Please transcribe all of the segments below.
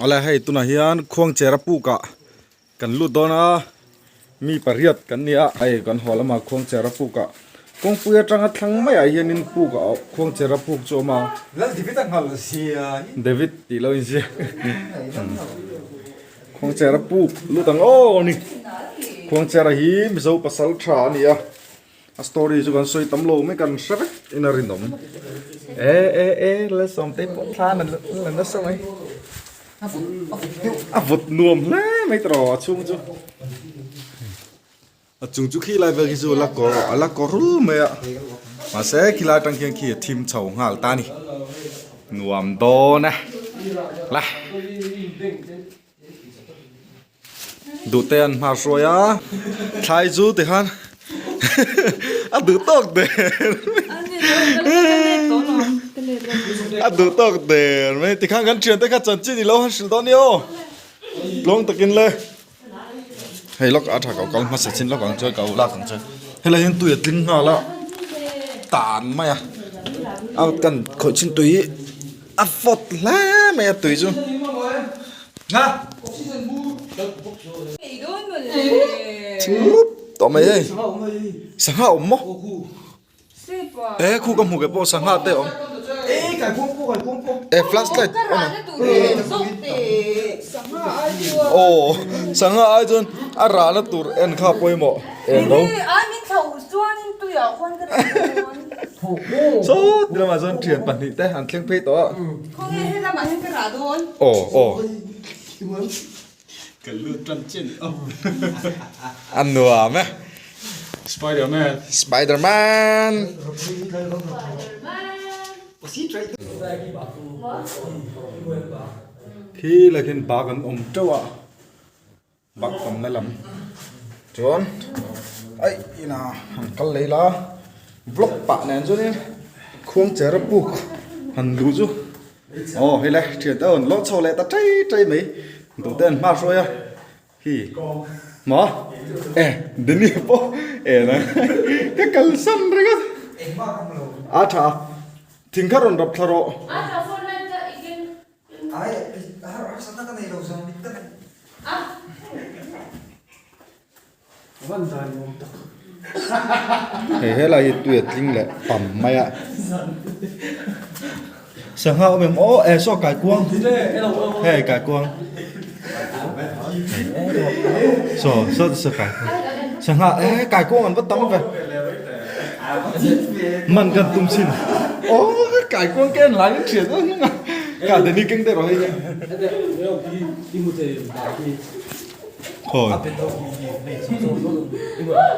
Awle hei tunah hian khuangchera pukah kan lut dawn a mi pariat kan ni a hei kan haw lamah khuangchera pukah kawngpui atanga thlang maiah hianin puk a khuangchera puk chu a awm a. Lal David a nghal zia hi. David tih lo in zia khuangchera puk lut ang aw ni khuangchera hi Mizo pasal tha a ni a. A story chu kan sawi tam lo mai kan hre vek in a rinawm. E e e la sawmte pawh thlan an la nasa mai. A vawt nuam hle mai tawh a chhung chu. A chung chu khi lai vel khi chu a la kawr a la kawr rul mai a. Mahse khi lai atang khian khi a thim chho nghal ta a ni. Nuam dawn e. La. Duhte an hma hruai a, thlai chu tikhan a duh tawk der a duh tawk der mai tikhan kan thiante kha chanchin ilo han hrilh dawn nia aw tlawng takin le hei lawk a tha ko kal hmasa chin lawk ang chuan ka lak ang chuan helai hian tui a tling nghal a tan mai a a kan khawih chin tui a fawt hle mai a tui chu. Thingmup tawh mai hei sangha awm maw e khu ka hmu ke pawh sangha te awm e flashlight on aw sangha ai chuan a rahna tur en kha pawimawh en lo sawt lamah chuan thian pahnih te an thleng phei tawh a. Aw aw a nuam e Spiderman Spiderman khi la khian bak an awm teuh a bak tamna lam chuan aih ina han kal leh ila vlog pah nen chuanin khuangcher a puk han luh chu aw hei le thian te an lo chho leh ta chei chei mai duh te an hma hruai a hi maw e Danny pawh en a ka kalsan ringawt a tha thing kha rawn rap thla rawh. Hei helai hi tui a tling leh pam mai a sangha awm em aw eh saw kaikuang hei kaikuang saw saw saw kaikuang sangha eh kaikuang an va tam ve man kan tum chin aw kaikuang ken lai in thian a hnung a ka deni keng te rawh hei Thôi.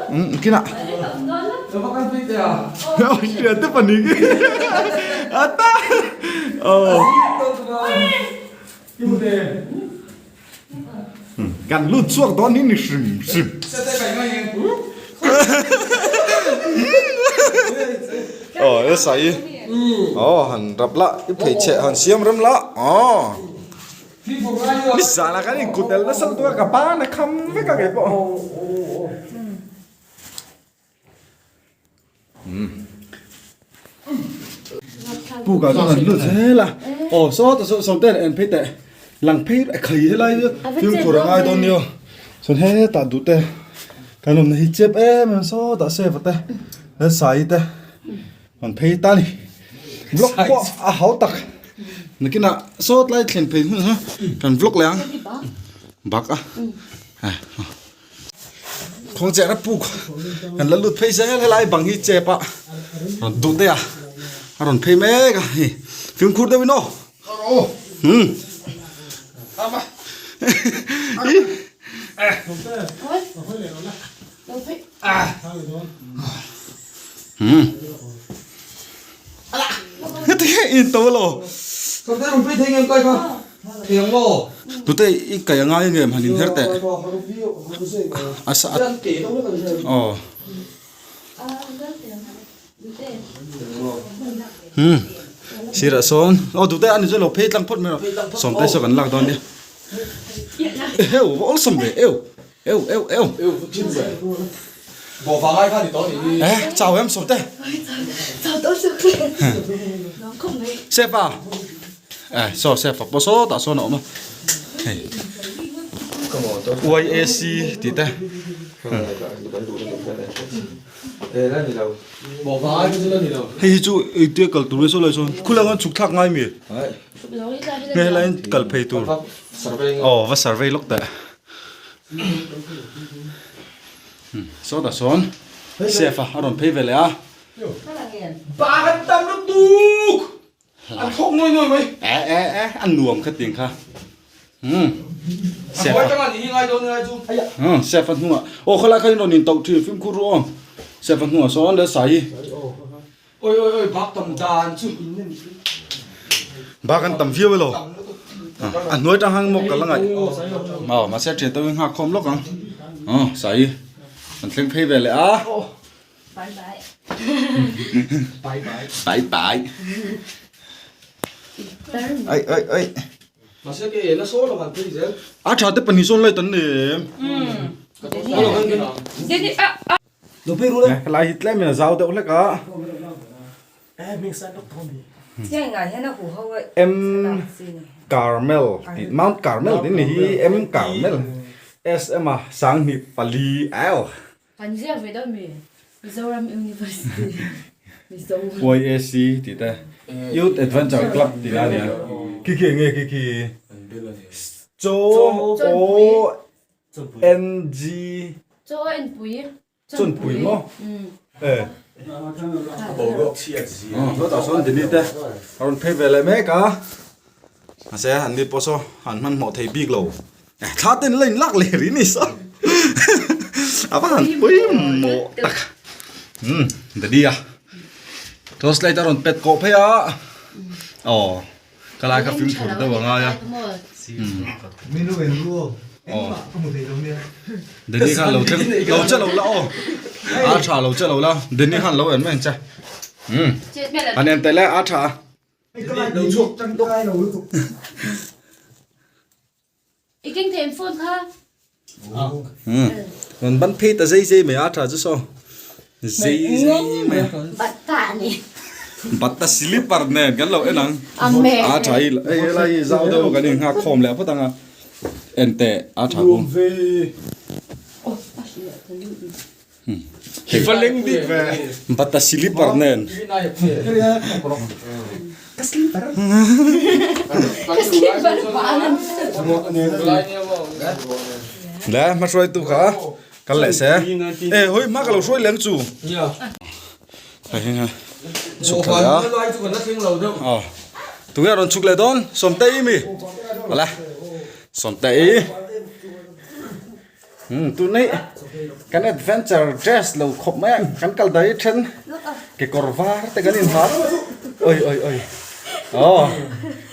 Ừ, kia nè. Ôi, chuyện tức phần ý. À ta. Ờ. Kan lut chhuak dawn hi ni hrim hrim. Aw e sai. Aw han rap la i phei chhe han siam rem la. Aw. Ni zana kan in kut el nasa lutuk a ka ban a kham vek a kei pawh. Pukah chuan an lut zel a aw sawtah saw sawmte an en phei teh lang phei a khai helai chu fimkhur a ngai dawn nia chuan hetah duh te kan awmna hi chep em em sawtah save te leh sai te an phei ta a ni vlog pawh a hau tak nakinah sawt lai thlen phei hun kha kan vlog leh ang bak a. Kawng cheh na puk kan la lut phei zel helai bang hi chep a rawn duh te a a rawn phei mek a hei fimkhur deuh in aw hmm hmm heti in to lo Tute i kai a ngai ngem han inher teh a sa a aw hmm sirah sawn aw tute ani chu lo phei tlang phawt mai rawh sawmte saw kan lak dawn nia eheu va awlsam ve eu eu eu eu eh chau em sawmte sepa. Eh saw safe ah pawh sawtah sawn a awm a hei YAC tih te hei hi chu engtia kal tur nge saw lai sawn khulai khan chhuk thlak ngai mi nge helai in kal phei tur aw va survey lawk teh sawtah sawn safe a rawn phei ve leh a. An thawk nuai nuai mai. E e e a nuam kha tiang kha. Um. A huai tang a nih hi ngai dawn ngai chu. Um chef a hnungah aw khalai kha in rawn in tauh thin fimkhur ru aw. Chef a hnungah sawn le sai. Oi oi oi bak tam dan chu. Bak an tam viau elo. A hnuai tang hang maw ka la ngaih. Aw mahse thian tawin nghak khawm lawk ang. Aw sai an thleng phei ve leh a. Bye bye. Bye bye. Bye bye. Ai ai ai. Mase ke na so lo han phei zel. A tha te pahnih sawn lai tan ni. Lo phei ru le. Lai hi tlem in a zau deuh hlek a. M Carmel tih Mount Carmel tih ni hi M Carmel S M a sanghnih pali au. Kan ziak ve dawn mi? Mizoram University Mizo. YAC tih te Youth Adventure Club tih a nia. Khi khi enge khi khi Chaw O N G Chaw O N pui. Chawnpui maw? E. Chutah chuan Dini te a rawn phei ve leh mek a. Mahse an ni pawh saw an hmanhmawh thei bik lo. Thla ten la in lak leh rih ni saw a va han pawimawh tak umm daddy a torch light a rawn pet kawh phei a aw ka lai kha fimkhur deuh a ngai a aw daddy khan lo thleng lo che lo la aw a tha lo che lo la daddy khan lo en mai ang che umm an en tel e a tha. I keng thei em phone kha? Rawn ban phei ta zei zei mai a tha chu saw zei zei mai a. Batta ni. Batta slipper nen kan lo en ang. A tha hi hei helai hi zau deuh kan in nghak khawm leh phawt ang a. En teh a tha bawk. Hi va leng bik ve. Bata slipper nen. Ka slipper. Ka slipper pa. Le hma hruai tu kha kal leh se. E hoi hma ka lo hruai leng chu. Chhuk thla leh a. Aw. Tunge rawn chhuk leh dawn? Sawmtei mi. Ala. Sawmtei. Umm tunei kan adventure dress lo khawp mai a kan kal daih then kekawr var te kan inha oi oi oi aw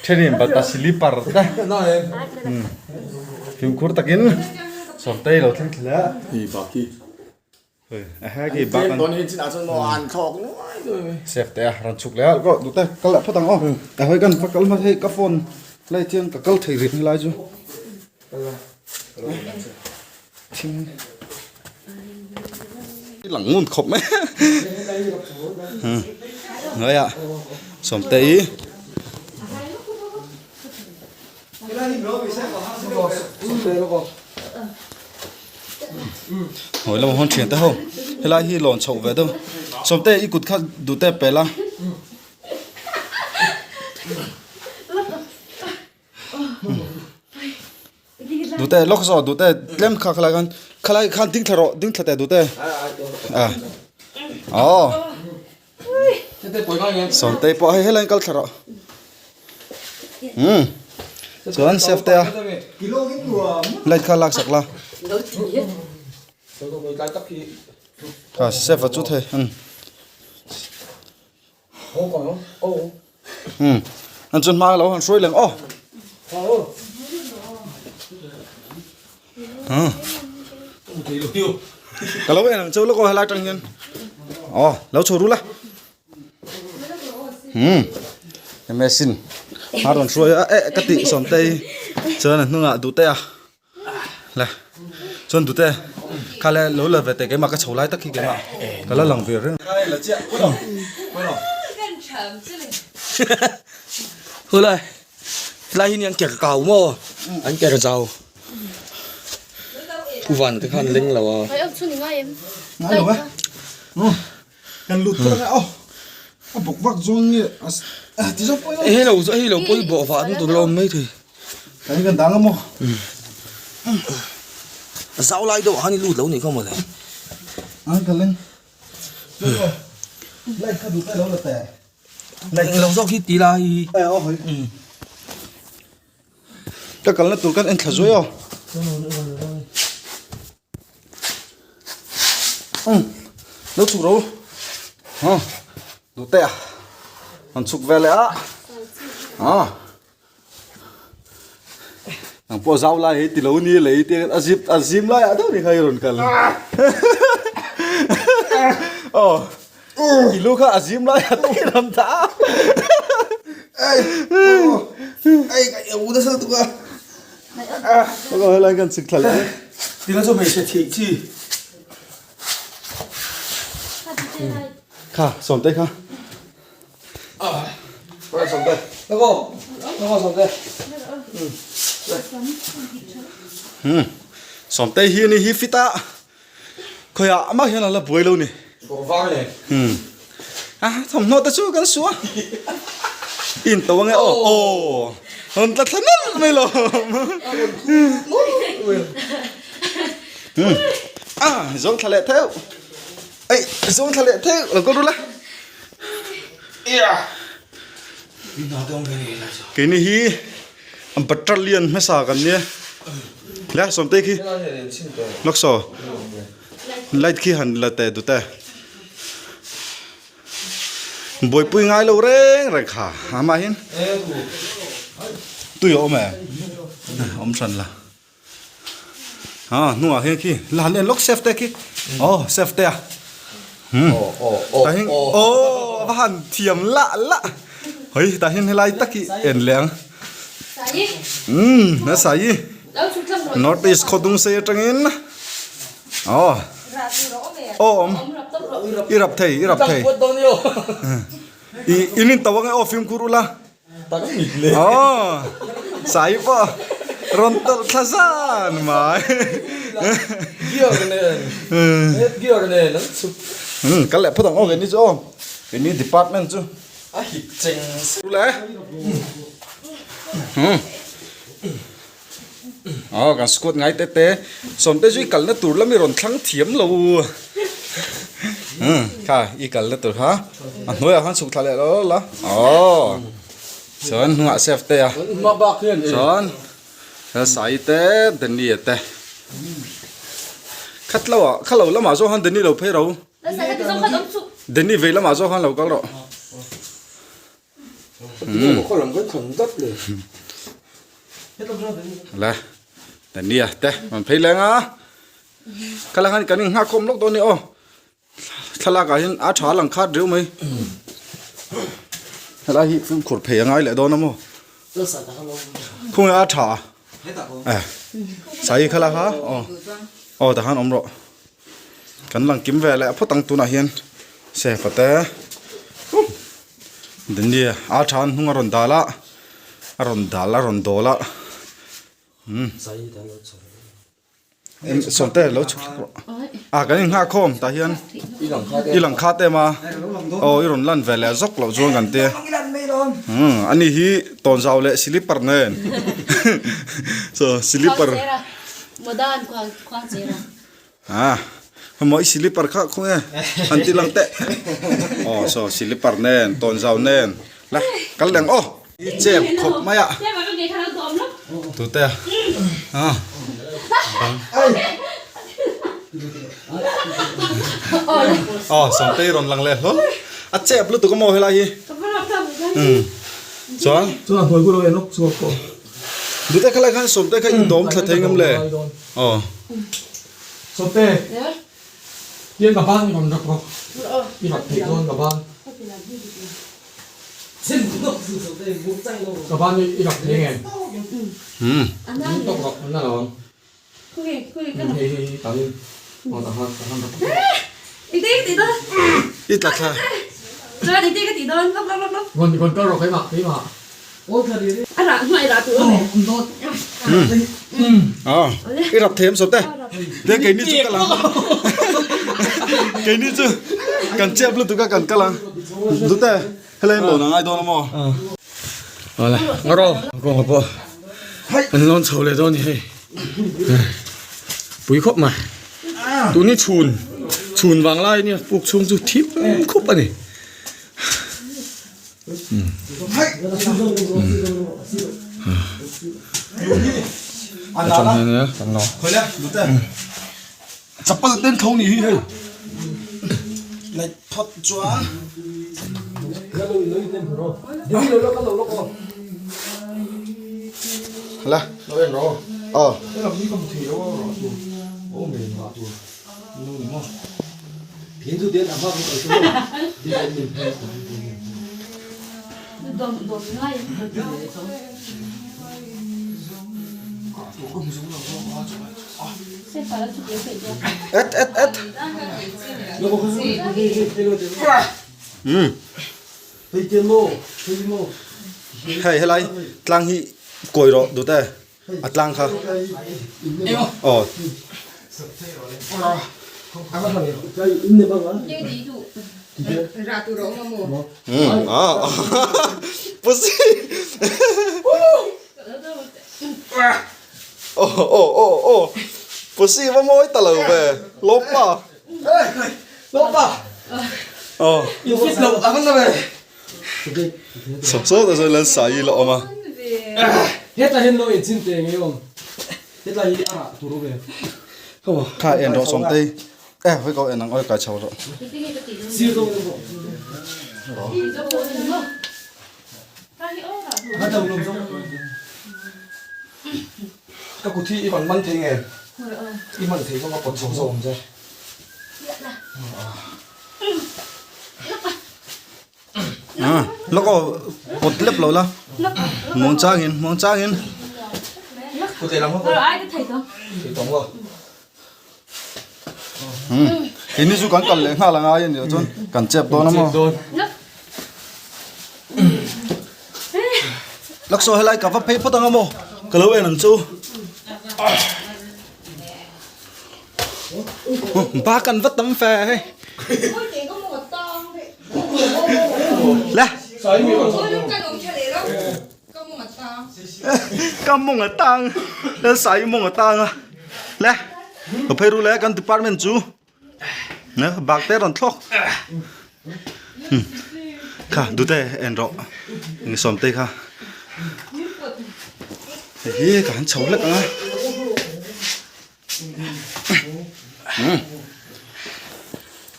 thenin bata slipper te umm fimkhur takin sawmtei lo thleng thla leh a he khi bak an save teh a rawn chhuk leh a aw duh te kal leh phawt ang aw a hawi kan va kal hma hei ka phone lai chian ka kal thei rih helai chu thing lang ngun khawp mai hnuaiah sawmtei Hawi lamah hawn thian te ho helai hi lawn chhoh ve deuh sawmte i kut kha duh te pel a duh te lawk saw duh te tlem kha khalai khan khalai khan ding thla rawh ding thla teh duh te a aw. Sawmtei pawh hei helai in kal thla rawh umm chuan chef te a light kha lak sak la kha chef a chu thei umm umm an chu hma lo han hruai leng aw Ka lo en ang cheu lawk aw helai atang hian aw lo chho ru la umm machine a rawn hruai a eh ka tih sawmtei chuan a hnungah duhte a le chuan duhte kha le lo la ve teh keimah ka chho lai tak hi keimah ka la lang ve reng. Hulai. Helai hi an ker kau maw an ker zau pu van te khan leng lo a. Ngai lo e. Kan lut thar a aw a bawk vak zawng nge a ti zawk pawh hei lo hei lo pawi bawh vah an tur lo awm mai thei. Kan kan dang a maw. Zau lai deuh ah khan i lut lo nih kha mawle. An ka leng. Light kha duh ta lo la teh. Eng lo zawk hi ti la hi. Ai aw hoi. Ka kalna tur kan en thla zuai aw. Lo chhuk ro. Ha. Duh te a. An chhuk ve leh a. Ha. Nang pawh zau lai hei ti lo ni lei te a zip a zim lai ah deuh ni kha i rawn kal. Aw. I lu kha a zim lai ah tak i rawn dah a. Ai ka eu nasa lutuk a. Aw helai kan chhuk thla leh. Tina chu hmeichhe thih chi. Kha sawmte kha. Sawmtei hi ani hi fit a khawiah amah hian a la buai lo ni a thawmhnaw te chu kan suh a in to ange aw aw rawn tla thla nalh mai lo a zawng thla leh theuh ei zawng thla leh theuh lo kal ru la. Keini hi battalion hmasa kan nia le sawmte khi lawk saw light khi han la teh dut e buaipui ngai lo reng reng kha amah hian tui a awm e awm hran la. Ha hnungah hian khi la han en lawk chef te khi aw chef te a tah hian aw va han thiam lah lah hei tah hian helai tak hi en leh ang umm nasa hi north east khawdung sei atangin aw aw awm i rap thei i rap thei i in in to ange aw fimkhur ula. Aw sai pawh rawn tawlh thla zan mai. Kal leh phawt ang aw keini chu aw keini department chu. Le. Aw kan squad ngai te te sawmte chu i kalna tur lam i rawn thlang thiam lo kha i kalna tur kha a hnuaiah khan chhuk thla leh lo la aw chuan hnungah safe te a chuan sai te Danny a te khat lo ah kha lo lamah zawk khan Danny lo phei ro Danny vei lamah zawk khan lo kal rawh. Le Dania te an phei leng a khala khan kan inghak khawm lawk dawn a ni aw thlalak ah hian a tha lang khat riau mai helai hi fimkhur phei a ngai leh dawn a maw khawnge a tha e sai khala kha aw aw tah khan awm rawh. Kan lang kim ve leh phawt ang tunah hian sefa te Dania a tha an hnung a rawn dal a a rawn dal a rawn dawl a umm sawmte lo chhuk hlek rawh a kan inghak khawm tah hian i lang khat em a aw i rawn lan ve leh zawk loh chuan kan tia umm ani hi tawnzau leh silipar nen so silipar. A hemaw i silipar kha khaw nge han ti lang teh aw saw silipar nen tawn zau nen la kal leng aw i chep khawp mai a tute a bang aw sawmtei rawn lang leh hlawl a chep lutuk a maw helai hi umm chuan tute khalai khan sawmtei kha in dawm thla thei ngam le. Aw. Sawte. Tiang ka ban i rawn rak rawk. I rak theih dawn ka ban. Ka ban i rak thei nge? Tawk rawk na lo ang. Hei hei hei tangin. Aw tah khan tah khan rak rawk. I tla thla. Rawn rawn kal rawk keimah keimah. I rap them sawt e te keini chu kal ang keini chu kan chep lutuk a kan kal ang dute helai an lawn a ngai dawn a maw. Awle ngaraw kawnga pawh an lawn chho leh dawn a ni hei pui khawp mai tuni chhun chhun vang lai nia puk chhung chu thim khup a ni. Chapal ten tho ni hi hei like phawt chuan la aw Et et et Hei helai tlang hi kawi rawh dut e. A tlang kha. Aw. Pusi. Aw aw aw aw. Pusi va mawi ta lo ve. Lawmpa. Lawmpa. Aw. In fit lo ang na ve. Sawp sawp ta chuan lan sai la awm a. Hetah hian lo enchhin teh ngei awm. Hetlai hi a rah tur awm e. Kha en rawh Sawmtei. E hawi ko en ang awi kai chho rawh. Sir zawng in rawh. Ka kut hi i man man thei nge? I man thei zawng a pawt chho zawk ang che. Lawk aw pawt lep lo la muang changin muang changin keini chu kan kal leh nghal a ngai a nih chuan kan chep dawn a maw lawk saw helai ka va phei phawt ang a maw ka lo en ang chu. Ba kan va tam fe hei. Le. Ka mawng a tang. Lal sai mawng a tang a. Le. Ka phei ru le kan department chu. Ne bak te rawn thlawk. Kha dute en rawh. Ngi sawm te kha. Hei hi ka han chho hlek ang a.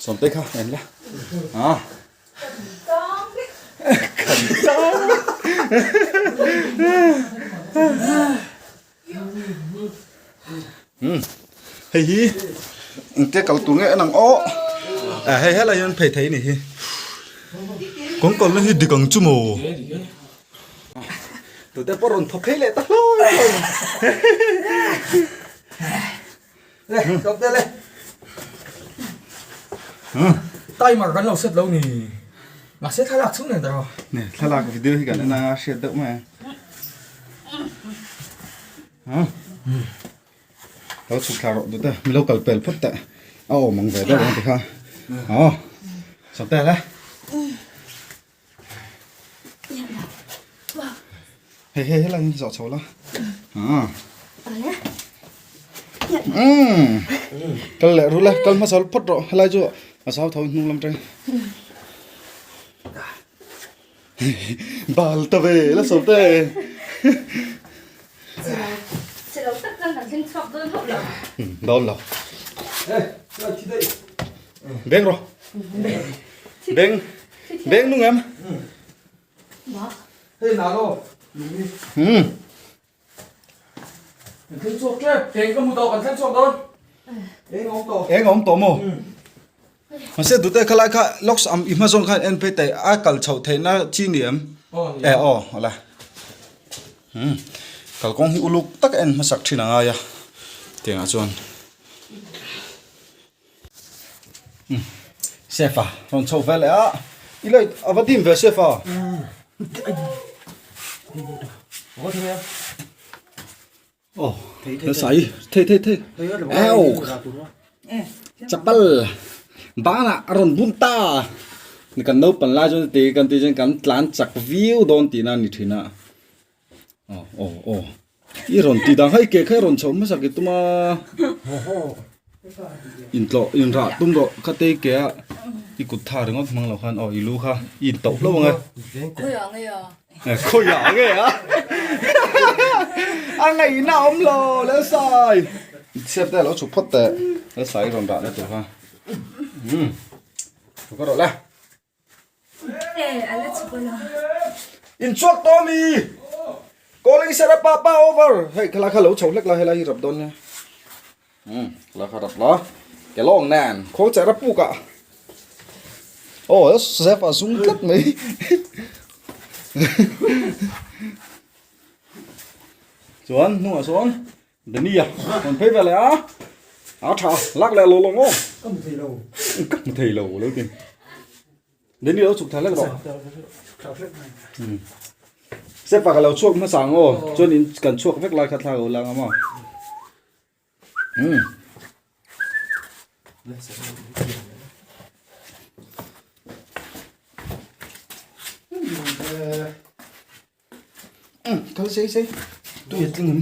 Sawm te kha en la. A. Kan tang. Hei hi engte kal tur nge en ang aw ah hei helai hian phei thei a nih hi kawngkawl na hi dik ang chu maw tute pawh rawn thawk phei leh ta hlawi hlawi mai Timer kan lo set lo ni mahse thlalak chhung nen tawh nè thlalak video hi kan en a hriat deuh mai a lo chhuk thla rawh dut a mi lo kal pel phawt teh a awm ang ve deuh ang tikha aw sawm tel e hei hei helai hi zawh chho la kal leh rul e kal hmasa phawt rawh helai chu a sau tho hnung lam tang bal ta ve la sawm te dawn lo beng rawh beng beng nung em hei na lo hmm kan thleng chhuak tep eng ka hmu tawh kan thleng chhuak dawn eng awm tawh eng awm tawh maw mahse dute khalai kha locks am i hmazawn khan en phei tai a kal chhoh theihna chi ni em e aw awle hmm kalkawng hi uluk tak a en hmasak thin a ngai a tiangah chuan Chef a rawn chho vel leh a i light a va dim ve chef a. Oh, sai thei thei thei eo chapal banah a rawn bun ta ni kan naupang lai chuan ti kan tih chuan kan tlan chak viau dawn tihna a ni thin a aw aw aw i rawn tih dan kha i ke kha i rawn chhoh hmasak i tum a intlawh inrah tum rawh kha te i ke a i kut tha ringawt hmang lo khan aw i lu kha i intauh hlauh ang e. Khawiah nge a? A ngaihna awm lo Lelsai. Chhiat te lo chhuk phawt teh. Lelsai rawn dah na tur kha. Um. Chhuk rawh le. Eh, a la chhuk lo. In chhuak tawh mi. Calling sir pa pa over. Hei khala kha lo chho hlek la helai hi rap dawn nia. Um, khala kha rap la. Ke lawng nen khawl che ra puk ah. Oh, Zef a zung tlat mai. Chuan hnungah sawn Dania rawn phei ve leh a. A tha lak leh lo lawng aw. Ka hmu thei lo. Ka hmu thei lo lo ti. Dania lo chhuk thla hlek rawh. Zefa ka lo chhuak hmasa ang aw. Chuan in kan chhuak vek lai kha thla ka lo la ang a maw. Um. Kal sei sei. Tu tling em.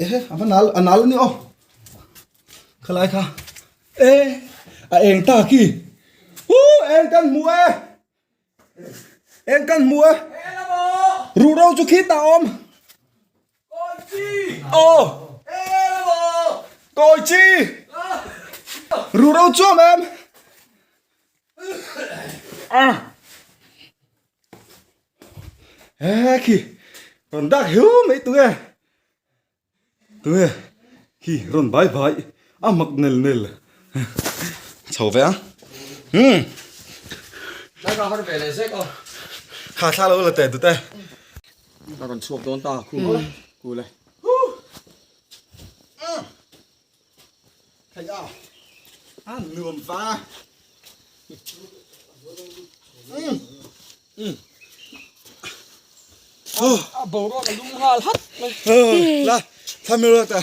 Ehe, ava nal anal ni aw. Khalai kha. E, a eng ta ki. Hu, eng kan hmu e. Eng kan hmu e. Ruh ro chu khi ta awm. Aw. Kawi chi. Ruh ro chu awm em. Ah. He khi. Rawn dak hiu mai tu nge. Tu nge. Khi rawn bai bai. A mak nel nel. Chho ve a. Hmm. Lai ka har ve leh zek a. Kha thla lo la teh tute. Ka rawn chhuak dawn ta khu khu le. Thei a. A nuam va. A boruak a lum nghal hat mai. La thla mi ta.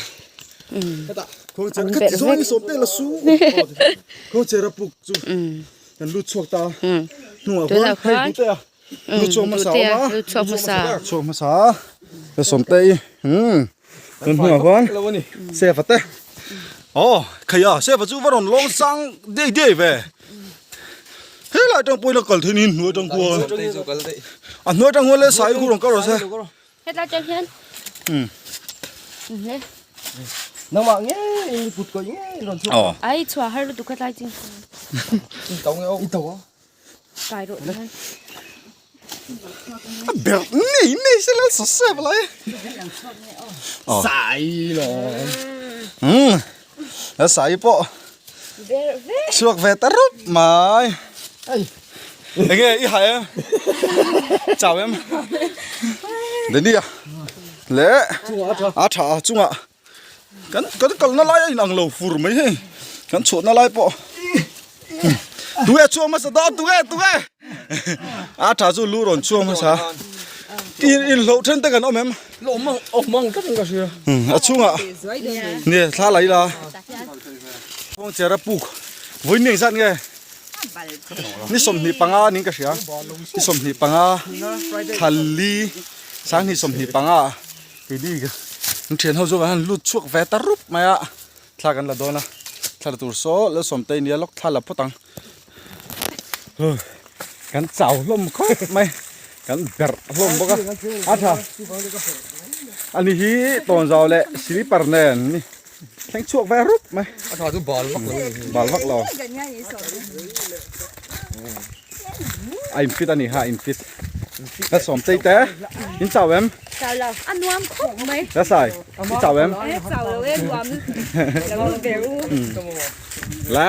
Heta khaw che kha ti zawng sawm te la su. Khaw che ra puk chu. Kan lut chhuak ta. Hnungah khuan hei du te a. Lu chhuak hmasa awm a. Lu chhuak hmasa. Chhuak hmasa. Ka sawm te i. Hmm. Tun hnungah khuan sefa te. Oh, khaia sefa chu va rawn lawng sang dei dei ve. Helai tang pawhin a kal theih niin hnuai tang khuan. A hnuai tang huan le sai khu rawn kal rawh se. Hetlai tang hian. Hmm. Le. Nangmah ngei kut kawih ngei rawn chhuak. Oh. Ai chhuah har lutuk hetlai ching. I tau nge aw. I tau a. Kai rawh lai. A ber nei nei se lal sa sep lai. Sai lo. Hmm. A sai pawh. Ber ve. Chhuak ve ta rup mai. Ai. Enge i hai em? Chau em? Dania. Le. A tha a chungah. Kan kan kalna lai a inang lo fur mai hei. Kan chhuahna lai pawh. Tunge chhuak hmasa dawn tunge tunge. A tha chu lu rawn chhuak hmasa. In in hloh then te kan awm em? Awm ang awm ang tlat in ka hria. A chhungah ni thla la ila. Kawng chera puk vawi ni engzat nge? Ni 25 niin ka hria. Ni 25 thla li sanghnih 25 Keini kan thian ho chu kan han lut chhuak ve ta rup mai a, thla kan la dawn a, thla la tur saw Lalsawmtei nia lawk thla la phawt ang, kan chau hlawm khawp mai, kan berh hlawm bawk a, a tha ani hi tawnzau leh slipper nen ni thleng chhuak ve rup mai, a tha chu bal vak lo bal vak lo, a in fit a ni ha a in fit. La sawm chei te in chau em? Chau lo, a nuam khawp mai. La sai, i chau em? Chau lo e, nuam lo ber u. La.